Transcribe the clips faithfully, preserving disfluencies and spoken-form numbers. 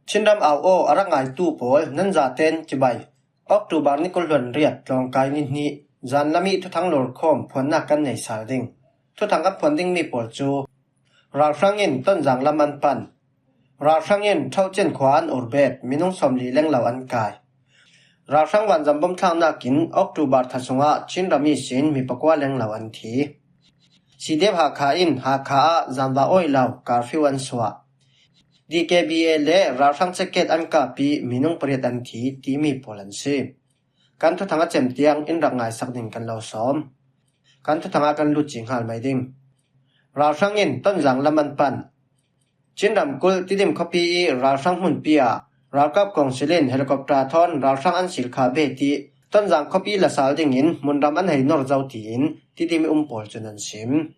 Chinram au aw a rak ngaitu pawl nan zaten cibai. October ni kul hluan riat tlawngkai ni hnih zan lam ih thuthang lawrkhawm phuannak kan nei sal ding. Thuthang kan phuan dingmi pawl cu ralhrang in Tonzang lam an pan. Ralhrang in Thaucin khua an urbet, minung sawmli lenglo an kai. Ralhrang vanzam bomthlaknak in October thla sungah Chinram ihsin mi pakua lenglo an thi. C D F Hakha in Hakha ah zanva awi lo curfew an suah. D K B A le ralhrang ceket an kap ih minung pariat an thi timi pawl an si. Kan thuthang a cem tiang in rak ngaisak ding kan lo sawm. Kan thuthang ah kan lut cinghal mai ding. Ralhrang in Tonzang lam an pan. Chin ramkulh Tidim khuapi ih ralhrang hmunpi ah ralkap kawngsil in helicopter thawn ralhrang an silkha bet ih Tonzang khuapi la sal dingin hmunram an hei nor zo tiin Tidim ih um pawl cun an sim.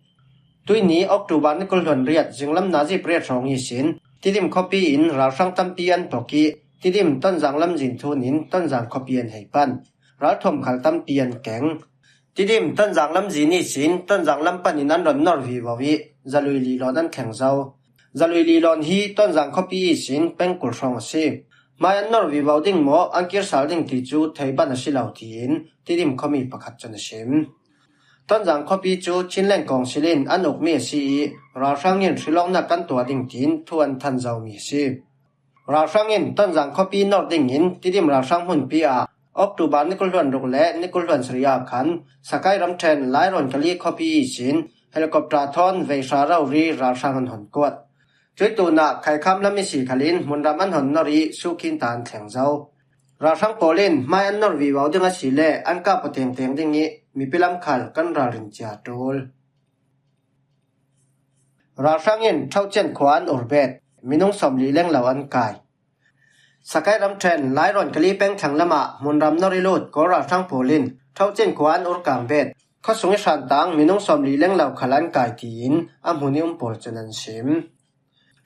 Tuihni October ni kul hluan riat zinglam nazi pariat hrawng ihsin Tidim khuapi in ralhrang tampi an pok ih Tidim Tonzang lamzin thun in Tonzang khuapi an hei pan. Ralthuam khal tampi an keng. Tidim Tonzang lamzin ihsin Tonzang lam pan in an ron nor vivo ih Zalui Lilawn an thleng zo. Zalui Lilawn hi Tonzang khuapi ihsin pengkul hrawng a si. Hmai an nor vivo ding maw an kir sal ding ti cu thei ban a si lo tiin Tidim khuami pakhat cun a sim. Tonzang khuapi cu Chinland Council in an ukmi a si ih ralhrang in hrilawknak kan tuah ding tiin thu an than zomi a si. Ralhrang in Tonzang khuapi nor dingin Tidim ralhrang hmunpi ah October ni kul hluan ruk le ni kul hluan sarih ah khan Sakai ramṭhen Lairawn Kali khuapi ihsin helicopter thawn veihra rori ralhrang an hon kuat. Cuih tunah khaikham lam ihsi khalin hmunram an hon nor ih sukhin ta an thleng zo. Ralhrang pawl in hmai an nor vivo ding asile an kap aw tengteng ding ih mipi lam khal kan ralrin cia a ṭul. Ralhrang in Thaucian khua an urbet, minung sawmli lenglo an kai. Sakai ramṭhen Lairawn Kali pengthlang lamah hmunram nor ih lut Kawl ralhrang pawl in Thaucian khua an urkang bet, khuasung ih hrantang minung sawmli lenglo khal an kai tiin a hmun ih um pawl cun an sim.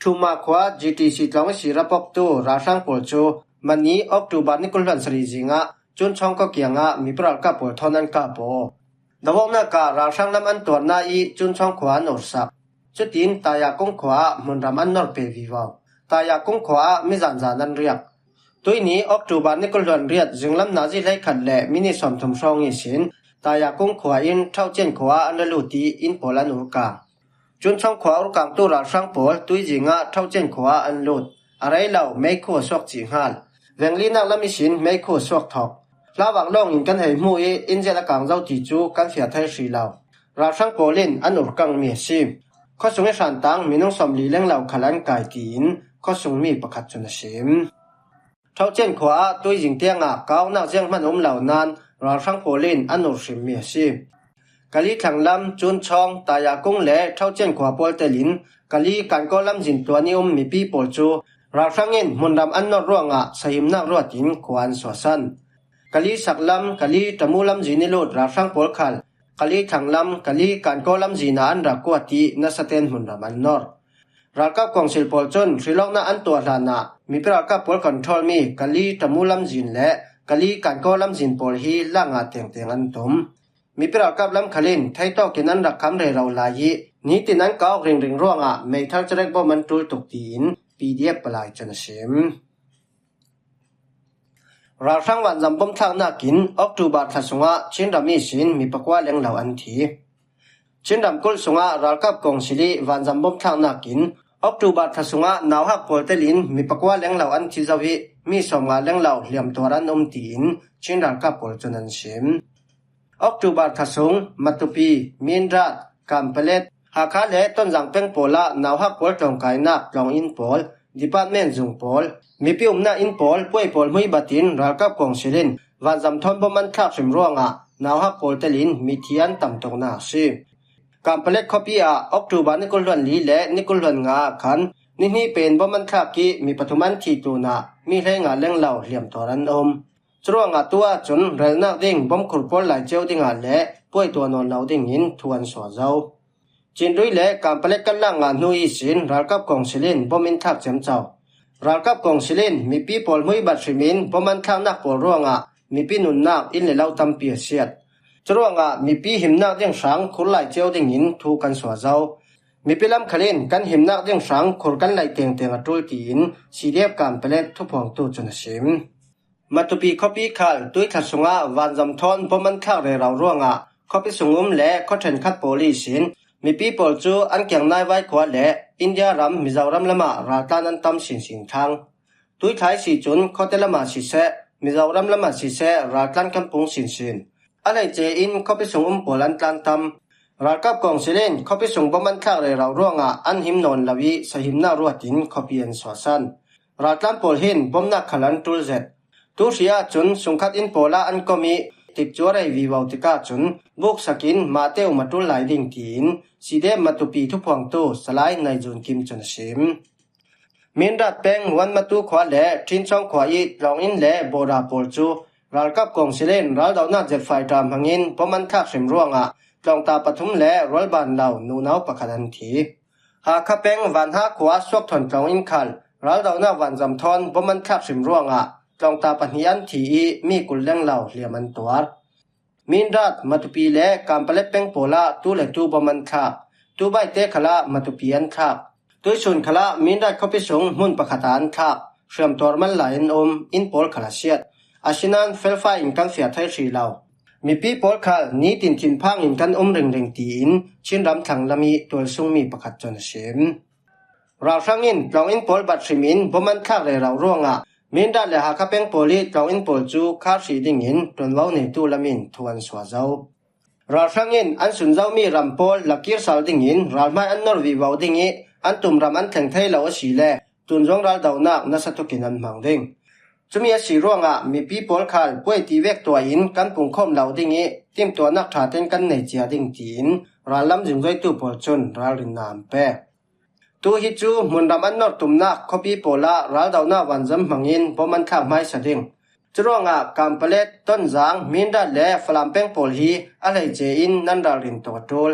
Thuma khua G T C tlawng ihsi ra poktu ralhrang pawl cu mani October ni kul hluan sarih zingah Cunchawng khuakiangah mipi ralkap pawl thawn an kap aw. Dawawknak ah ralhrang lam an tuarna ih Cunchawng khua an ursak. Cutin Tayakung khua ah hmunram an nor pe vivo. Tayakung khua ah mizanzan an riak. Tuihni October ni kul hluan riat zinglam nazi hleikhat le minit sawmthum hrawng ihsin Tayakung khua in Thaucian khua ah an ra lut ih inn pawl an urkang. Cunchawng khua urkangtu ralhrang pawl tuizing ah Thaucian khua ah an lut. A rei lo, meikhu a suak cih hngal. Vengli nak lam ihsin meikhu a suak thawk. Hlavak lawng in kan hei hmuh ih inn ziat a kang zo ti cu kan fiah thei hrih lo. Ralhrang pawl in an urkangmi a si. Khuasung ih hrantang minung sawmli lenglo khal an kai tiin khuasungmi pakhat cun a sim. Thaucian khua ah tuizing tiangah kaunak zianghman a um lo nain ralhrang pawl in an ur hrimmi a si. Kali thlanglam, Cunchawng, Tayakung le Thaucian khua pawl telin Kali Kankaw lamzin tuan ih um mipi pawl cu ralhrang in hmunram an nor ruangah sahimnak ruat in khua an suahsan. Kali saklam, Kali Tamu lamzin ih lut ralhrang pawl khal Kali thlanglam, Kali Kankaw lamzin ah an rak kuat ih nasaten hmunram an nor. Ralkap kawngsil pawl cun hrilawknak an tuah hlanah mipi ralkap pawl controlmi Kali Tamu lamzin le Kali Kankaw lamzin pawl hi lak ngah tengteng an tum. Mipi ralkap lam khalin theitawk in an rak kham rero lai ih nitin an kau ringring ruangah meithal cerek bom an ṭul tuk tiin P D F palai cun a sim. Ralhrang vanzam bomthlaknak in October thla sungah Chinram ihsin mi pakua lenglo an thi. Chinram kulh sungah ralkap kawngsil ih vanzam bomthlaknak in October thla sungah nauhak pawl telin mi pakua lenglo an thi zo ih mi sawmnga lenglo hliamtuar an um tiin Chin ralkap pawl cun an sim. October thla sung Matupi, Mindat, Kanpetlet, Hakha le Tonzang peng pawl ah nauhak pawl tlawngkainak tlawng inn pawl, department zung pawl, mipi umnak inn pawl, puai pawl hmui batin ralkap kawngsil in vanzam thawn bom an thlak hrim ruangah nauhak pawl telin mithi an tam tuknak a si. Kanpetlet khuapi ah October ni kul hluan li le ni kul hluan nga ah khan nihnih pen bom an thlak ih mi pathum an thih tlunah mi hleinga lenglo hliamtuar an um. Curuangah tu ahcun relnak ding bomkhur pawl lai cio dingah le puai tuah nawn lo dingin thu an suah zo. Cindui le Kanpetlet kan lak ngah hnu ihsin ralkap kawngsil in bom in thlak ciamco. Ralkap kawngsil in mipi pawl hmui bat hrim in bom an thlaknak pawl ruangah mipi nunnak inn le lo tampi a siat. Curuangah mipi himnak ding hrang khur lai cio dingin thu kan suah zo. Mipi lam khal in kan himnak ding hrang khur kan laih tengteng a ṭul tiin C D F Kanpetlet thuphuangtu cun a sim. Matupi khuapi khal tuithla sungah vanzam thawn bom an thlak rero ruangah khuapi sung um le khua ṭhenkhat pawl ihsin mipi pawl cu an kiang naivai khua le India ram Mizoram lamah raltlan an tam sinsin thlang. Tuithla ihsi cun khuate lamah siseh, Mizoram lamah siseh raltlan kan pung sinsin. A hleice in khuapi sung um pawl an tlan tam. Ralkap kawngsil in khuapi sung bom an thlak rero ruangah an him nawn lo ih sahimnak ruatin khuapi an suahsan. Raltlan pawl hin bomnak khal an ṭul zet. Tu hri ahcun sungkhat inn pawlah an kom ih tikcu a rei vivo tikah cun buksak in mahte um a ṭul lai ding tiin C D F Matupi thuphuangtu Salai Naizun Kim cun a sim. Mindat peng Wanmatu khua le Ṭhincawng khua ih tlawnginn le bawra pawl cu ralkap kawngsil in raldohnak jet fighter hmangin bom an thlak hrim ruangah tlawngta pathum le rualban lo nunau pakhat an thi. Hakha peng Vanha khua Suakthawn tlawnginn khal raldohnak vanzam thawn bom an thlak hrim ruangah tlawngta pahnih an thi ih mi kul lenglo hliam an tuar. Mindat, Matupi le Kanpetlet peng pawlah tu le tu bom an thlak. Tubaite khalah Matupi an thlak. Tuisun khalah Mindat khuapi sung hmun pakhat ah an thlak. Hriamtuar man lai an um, inn pawl khal a siat. Asinain felfai in kan fiah thei hrih lo. Mipi pawl khal nitin thinphang in kan um ringring tiin Chinram thlang lam ih tualsungmi pakhat cun a sim. Ralhrang in tlawnginn pawl bat hrim in bom an thlak rero ruangah Mindat le Hakha peng pawl ih tlawnginn pawl cu khar hrih dingin ṭuanvo neitu lam in thu an suah zo. Ralhrang in an sunzomi ram pawl lakir sal dingin ralhmai an nor vivo ding ih an tum ram an thleng thei lo asile tunzuang raldohnak nasa tukin an hmang ding. Cumi a si ruangah mipi pawl khal puai ti vek tuah in kan pungkhawm lo ding ih timtuahnak ṭha ten kan nei cia ding tiin rallam zingzoitu pawl cun ralrinnak an pek. Tu hi cu hmunram an nor tumnak khuapi pawlah raldohnak vanzam hmangin bom an thlak hmaisa ding. Curuangah Kanpetlet, Tonzang, Mindat le Falam peng pawl hi a hleice in nan ralrin tuk a ṭul.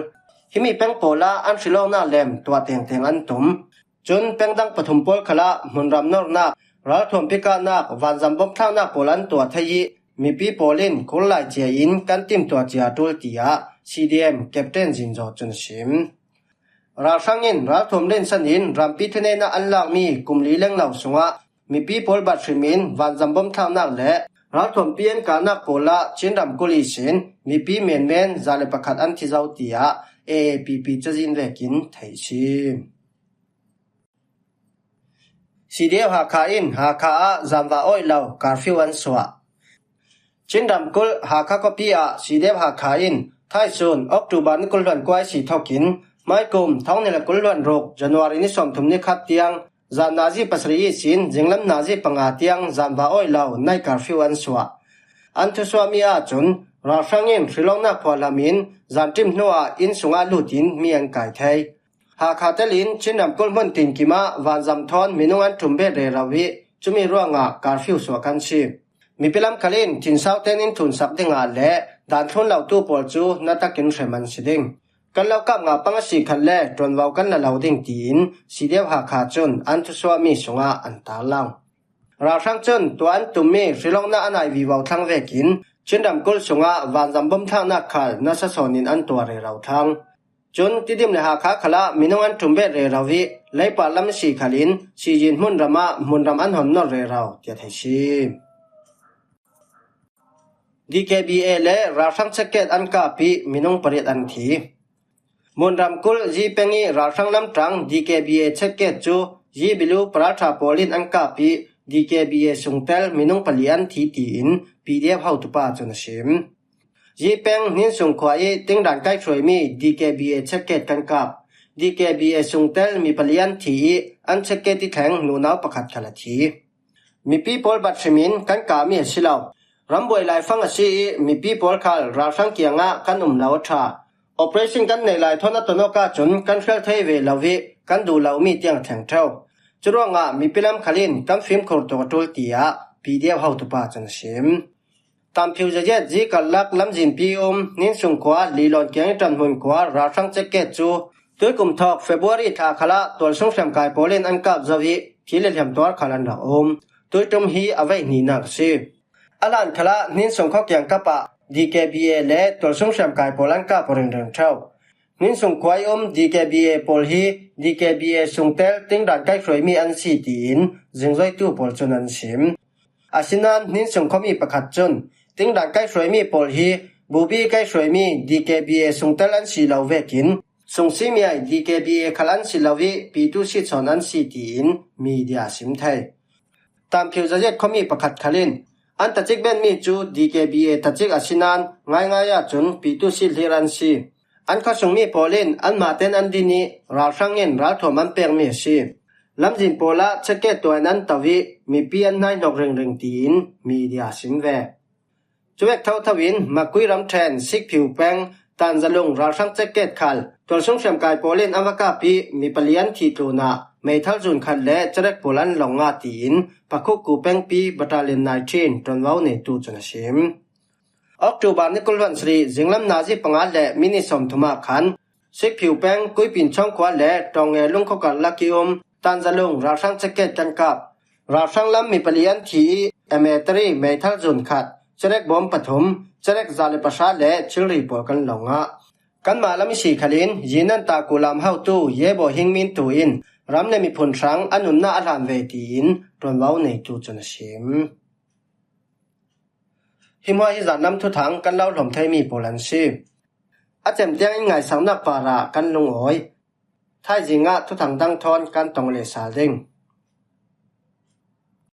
Himi peng pawlah an hrilawknak lem tuah tengteng an tum. Cun peng dang pathum pawl khalah hmunram nornak, ralthuam pikahnak, vanzam bom thlaknak pawl an tuah thei ih mipi pawl in khur lai cia in kan timtuah cia a ṭul tiah C D M Captain Zinzaw cun a sim. Ralhrang in ralthuam rinsan in rampi thuneihnak an lakmi kum li lenglo sungah mipi pawl bat hrim in vanzam bom thlaknak le ralthuampi an kahnak pawlah Chin ramkulh ihsin mipi menmen za le pakhat an thi zo tiah A A P P cazin vekin theih a si. C D F Hakha in Hakha ah zanva awih lo curfew an suah. Chin ramkulh Hakha khuapi ah C D F Hakha in thaisun October ni kul hluan kua ihsi thokin hmaikum thawng hnih le kul hluan ruk January ni sawmthum ni khat tiang zan nazi pasarih ihsin zinglam nazi panga tiang zanva awih lo night curfew an suah. An thusuahmi ahcun ralhrang in hrilawknak phuahlam in zanṭim hnuah inn sungah lutin mi an kai thei. Hakha telin Chin ramkulh hmun tinkim ah vanzam thawn minung an ṭum bet rero ih cumi ruangah curfew suah kan si. Mipi lam khal in thinsau ten in thunsak dingah le daan thlun lotu pawl cu natakin hrem an si ding. Kan lo kap ngah pang a si khat le ṭuanvo kan la lo ding tiin C D F Hakha cun an thusuahmi sungah an tarlang. Ralhrang cun tua an tummi hrilawknak a nai vivo thlang vekin Chin ramkulh sungah vanzam bom thlaknak khal nasa sawn in an tuah rero thlang. Cun Tidim le Hakha khalah minung an ṭum bet rero ih leipar lam si khalin sizin hmunram ah hmunram an hon nor rero tiah theih si. D K B A le ralhrang checkgate an kap ih minung pariat an thi. Hmunram kulh Zipeng ih ralhrang lamṭang D K B A checkgate cu Zibilu paralṭha pawl in an kap ih D K B A sungtel minung pali an thi tiin P D F hotupa cun a sim. Zipeng Hninsung khua ih tingdan kai hruaimi D K B A checkgate kan kap. D K B A sungtel mi pali an thi ih an checkgate ih thleng nunau pakhat khal a thi. Mipi pawl bat hrim in kan kahmi a si lo. Rambuai laifang a si ih mipi pawl khal ralhrang kiangah kan um lo a ṭha. Operation kan nei lai thawn a ton awk ahcun kan hrial thei ve lo ih kan duh lomi tiang a thleng ṭheu. Curuangah mipi lam khal in kan fimkhur tuk a ṭul tiah P D F hotupa cun a sim. Tamphiu zayet Zikarlak lamzinpi um Hninsung khua Lilawn kiang ih ṭanhmun khua ralhrang checkgate cu tuikum thawk February thla khalah tualsung hriamkai pawl in an kap zo ih thil le hliamtuar khal an rak um. Tuiṭum hi a veih hnihnak a si. A hlan khalah Hninsung khuakiang kap ah D K B A le tualsung hriamkai pawl an kap ringring ṭheu. Hninsung khua ih um D K B A pawl hi D K B A sungtel tingdan kaihruaimi an si tiin zingzoitu pawl cun an sim. Asinain hninsung khuami pakhat cun tingdan kaihruaimi pawl hi bubi kaihruaimi D K B A sungtel an si lo vekin sungsimiai D K B A khal an si lo ih pitu sit sawn an si tiin media a sim thei. Tamkhiu Zayet khuami pakhat khal in an tacik benmi cu D K B A tacik asinain ngaingai ahcun pitu sit hlir an si. An khuasungmi pawl in anmah ten an din ih ralhrang in ralthuam an pekmi a si. Lamzin pawl ah checkgate tuain an to ih mipi an hnaihnok ringring tiin media a sim ve. Cuvek thotho in Makui ramṭhen Sikphiu peng Tanzalung ralhrang checkgate khal tualsung hriamkai pawl in an va kap ih mi pali an thih tlunah meithal zun khat le cerek pawl an lawng ngah tiin Pakhukku pengpi Battalion nineteen ṭuanvo neitu cun a sim. October ni kul hluan sarih zinglam nazi panga le minit sawmthum ah khan Sikphiu peng Kuipin Chawng khua le Tawngnge lungkhawkar lak ih um Tanzalung ralhrang checkgate kan kap. Ralhrang lam mi pali an thi ih M A three meithal zun khat, cerek bawm pathum, cerek za le pahra le thilri pawl kan lawng ngah. Kanmah lam ihsi khalin Yinan Taku lam hotu Yebo Hing Min tu in ram le miphun hrang a nunnak a hlan ve tiin ṭuanvo neitu cun a sim. Hi hmuah hi zanlam thuthang kan lo hlawm theimi pawl an si. A cem tiangin ngaisaknak parah kan lungawi. Thaizing ah thuthang dang thawn kan tong leh sal ding.